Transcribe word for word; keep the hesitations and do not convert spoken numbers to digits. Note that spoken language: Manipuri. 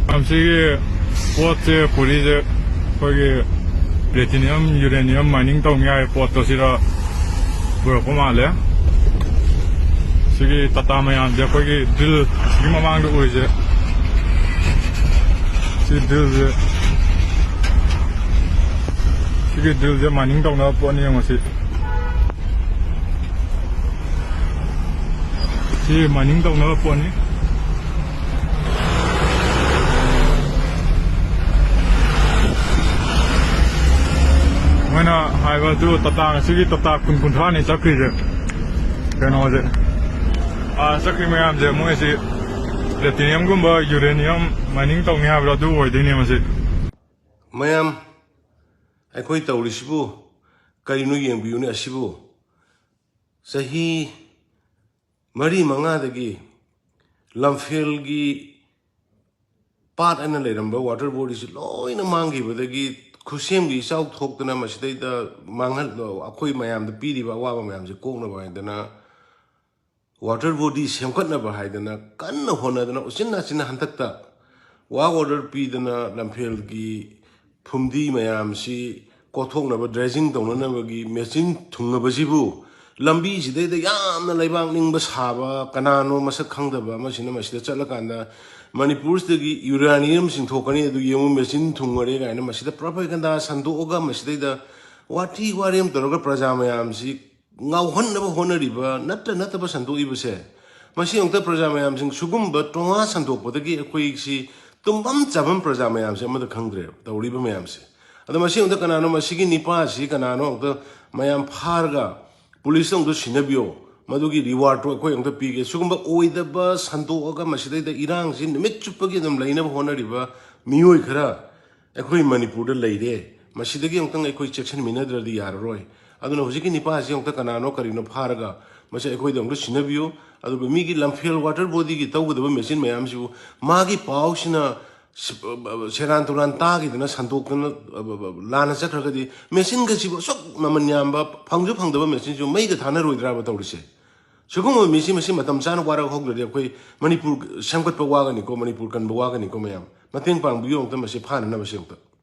ꯃꯁꯤꯒꯤ ꯄꯣꯠꯁꯦ, ꯄꯨꯔꯤꯁꯦ ꯑꯩꯈꯣꯏꯒꯤ platinum uranium mining ꯇꯧꯅꯤ ꯍꯥꯏꯕ ꯄꯣꯠꯇꯣ ꯁꯤꯗ ꯄꯨꯔꯛꯄ ꯃꯥꯜꯂꯦ꯫ ꯁꯤꯒꯤ ꯇꯥꯇꯥ ꯃꯌꯥꯝꯁꯦ ꯑꯩꯈꯣꯏꯒꯤ drill, ꯁꯤꯒꯤ ꯃꯃꯥꯡꯗ ꯎꯔꯤꯁꯦ, ꯁꯤ drillꯁꯦ, ꯁꯤꯒꯤ drillꯁꯦ mining ꯇꯧꯅꯕ ꯄꯣꯠꯅꯤ꯫ ꯌꯦꯡꯉꯣ ꯁꯤ꯫ ꯁꯤ mining ꯇꯧꯅꯕ ꯄꯣꯠꯅꯤ꯫ ꯃꯣꯏꯅ ꯍꯥꯏꯕꯗꯨ ꯇꯥꯇꯥ, ꯉꯁꯤꯒꯤ ꯇꯥꯇꯥ ꯀꯨꯟ ꯀꯨꯟꯊ꯭ꯔꯥꯅꯤ ꯆꯠꯈ꯭ꯔꯤꯁꯦ꯫ ꯀꯩꯅꯣꯁꯦ, ꯑꯥ, ꯆꯠꯈ꯭ꯔꯤ ꯃꯌꯥꯝꯁꯦ ꯃꯣꯏꯁꯤ platinumꯒꯨꯝꯕ uranium mining ꯇꯧꯅꯤ ꯍꯥꯏꯕꯗꯣ ꯑꯗꯨ ꯑꯣꯏꯗꯣꯏꯅꯦ ꯃꯁꯤ꯫ ꯃꯌꯥꯝ, ꯑꯩꯈꯣꯏ ꯇꯧꯔꯤꯁꯤꯕꯨ ꯀꯔꯤꯅꯣ ꯌꯦꯡꯕꯤꯌꯨꯅꯦ꯫ ꯑꯁꯤꯕꯨ ꯆꯍꯤ ꯃꯔꯤ ꯃꯉꯥꯗꯒꯤ ꯂꯝꯐꯦꯜꯒꯤ ꯄꯥꯠ ꯑꯅ ꯂꯩꯔꯝꯕ water bodyꯁꯤ ꯂꯣꯏꯅ ꯃꯥꯡꯈꯤꯕꯗꯒꯤ ꯈꯨꯠꯁꯦꯝꯒꯤ ꯏꯆꯥꯎ ꯊꯣꯛꯇꯅ ꯃꯁꯤꯗꯩꯗ ꯃꯥꯡꯍꯟ-, ꯑꯩꯈꯣꯏ ꯃꯌꯥꯝꯗ ꯄꯤꯔꯤꯕ ꯑꯋꯥꯕ ꯃꯌꯥꯝꯁꯦ ꯀꯣꯛꯅꯕ ꯍꯥꯏꯗꯅ water body ꯁꯦꯝꯒꯠꯅꯕ ꯍꯥꯏꯗꯅ ꯀꯟꯅ ꯍꯣꯠꯅꯗꯅ ꯎꯆꯤꯟ ꯅꯥꯆꯤꯟꯅ ꯍꯟꯗꯛꯇ work order ꯄꯤꯗꯅ ꯂꯝꯐꯦꯜꯒꯤ ꯐꯨꯝꯗꯤ ꯃꯌꯥꯝꯁꯤ ꯀꯣꯊꯣꯛꯅꯕ, dredging ꯇꯧꯅꯅꯕꯒꯤ machine ꯊꯨꯡꯉꯕꯁꯤꯕꯨ ꯂꯝꯕꯤꯁꯤꯗꯩꯗ ꯌꯥꯝꯅ ꯂꯩꯕꯥꯛ ꯅꯤꯡꯕ ꯁꯥꯕ, ꯀꯅꯥꯅꯣ ꯃꯁꯛ ꯈꯪꯗꯕ ꯑꯃꯁꯤꯅ ꯃꯁꯤꯗ ꯆꯠꯂꯀꯥꯟꯗ ꯃꯅꯤꯄꯨꯔꯁꯤꯗꯒꯤ uranium ꯆꯤꯡꯊꯣꯛꯀꯅꯤ, ꯑꯗꯨ ꯌꯦꯡꯉꯨ, machine ꯊꯨꯡꯉꯔꯦ ꯀꯥꯏꯅ ꯃꯁꯤꯗ propaganda ꯁꯟꯗꯣꯛꯑꯒ ꯃꯁꯤꯗꯩꯗ ꯋꯥꯊꯤ ꯋꯥꯔꯦꯝ ꯇꯧꯔꯒ ꯄ꯭ꯔꯖꯥ ꯃꯌꯥꯝꯁꯤ ꯉꯥꯎꯍꯟꯅꯕ ꯍꯣꯠꯅꯔꯤꯕ ꯅꯠꯇ ꯅꯠꯇꯕ ꯁꯟꯗꯣꯛꯏꯕꯁꯦ, ꯃꯁꯤ ꯑꯃꯨꯛꯇ ꯄ꯭ꯔꯖꯥ ꯃꯌꯥꯝꯁꯤꯡ ꯁꯤꯒꯨꯝꯕ ꯇꯣꯉꯥ ꯁꯟꯗꯣꯛꯄꯗꯒꯤ ꯑꯩꯈꯣꯏꯁꯤ ꯇꯨꯝꯐꯝ ꯆꯥꯐꯝ ꯄ꯭ꯔꯖꯥ ꯃꯌꯥꯝꯁꯦ ꯑꯃꯠꯇ ꯈꯪꯗ꯭ꯔꯦꯕ ꯇꯧꯔꯤꯕ ꯃꯌꯥꯝꯁꯦ꯫ ꯑꯗꯣ ꯃꯁꯤ ꯑꯃꯨꯛꯇ ꯀꯅꯥꯅꯣ, ꯃꯁꯤꯒꯤ ꯅꯤꯄꯥꯁꯤ ꯀꯅꯥꯅꯣ ꯑꯃꯨꯛꯇ ꯃꯌꯥꯝ ꯐꯥꯔꯒ ꯄꯨꯂꯤꯁꯇ ꯑꯃꯨꯛꯇ ꯁꯤꯟꯅꯕꯤꯌꯣ, ꯃꯗꯨꯒꯤ rewardꯇꯣ ꯑꯩꯈꯣꯏ ꯑꯃꯨꯛꯇ ꯄꯤꯒꯦ꯫ ꯁꯤꯒꯨꯝꯕ ꯑꯣꯏꯗꯕ ꯁꯟꯗꯣꯛꯑꯒ ꯃꯁꯤꯗꯩꯗ ꯏꯔꯥꯡꯁꯤ ꯅꯨꯃꯤꯠ ꯆꯨꯞꯄꯒꯤ ꯑꯗꯨꯝ ꯂꯩꯅꯕ ꯍꯣꯠꯅꯔꯤꯕ ꯃꯤꯑꯣꯏ ꯈꯔ ꯑꯩꯈꯣꯏ ꯃꯅꯤꯄꯨꯔꯗ ꯂꯩꯔꯦ꯫ ꯃꯁꯤꯗꯒꯤ ꯑꯃꯨꯛꯇꯪ ꯑꯩꯈꯣꯏ ꯆꯦꯛꯁꯤꯟꯃꯤꯟꯅꯗ꯭ꯔꯗꯤ ꯌꯥꯔꯔꯣꯏ꯫ ꯑꯗꯨꯅ ꯍꯧꯖꯤꯛꯀꯤ ꯅꯤꯄꯥꯁꯤ ꯑꯃꯨꯛꯇ ꯀꯅꯥꯅꯣ ꯀꯔꯤꯅꯣ ꯐꯥꯔꯒ ꯃꯁꯤ ꯑꯩꯈꯣꯏꯗ ꯑꯃꯨꯛꯇ ꯁꯤꯟꯅꯕꯤꯌꯨ꯫ ꯑꯗꯨꯒ ꯃꯤꯒꯤ ꯂꯝꯐꯦꯜ water bodyꯒꯤ ꯇꯧꯒꯗꯕ machine ꯃꯌꯥꯝꯁꯤꯕꯨ ꯃꯥꯒꯤ ꯄꯥꯎꯁꯤꯅ ꯁꯦꯔꯥꯟ ꯇꯨꯔꯥꯟ ꯇꯥꯈꯤꯗꯅ ꯁꯟꯗꯣꯛꯇꯅ ꯂꯥꯟꯅ ꯆꯠꯈ꯭ꯔꯒꯗꯤ machineꯒꯁꯤꯕꯨ ꯑꯁꯨꯛ ꯃꯃꯜ ꯌꯥꯝꯕ ꯐꯪꯁꯨ ꯐꯪꯗꯕ machineꯁꯤꯕꯨ ꯃꯩꯒ ꯊꯥꯅꯔꯣꯏꯗ꯭ꯔꯥꯕ ꯇꯧꯔꯤꯁꯦ? ꯁꯤꯒꯨꯝꯕ ꯃꯤꯁꯤ ꯃꯁꯤ ꯃꯇꯝ ꯆꯥꯅ ꯋꯥꯔꯛ ꯍꯧꯗ꯭ꯔꯗꯤ ꯑꯩꯈꯣꯏ ꯃꯅꯤꯄꯨꯔ ꯁꯦꯝꯒꯠꯄ ꯋꯥꯒꯅꯤꯀꯣ, ꯃꯅꯤꯄꯨꯔ ꯀꯟꯕ ꯋꯥꯒꯅꯤꯀꯣ꯫ ꯃꯌꯥꯝ ꯃꯇꯦꯡ ꯄꯥꯡꯕꯤꯌꯨ ꯑꯃꯨꯛꯇ, ꯃꯁꯤ ꯐꯥꯅꯅꯕꯁꯦ ꯑꯃꯨꯛꯇ꯫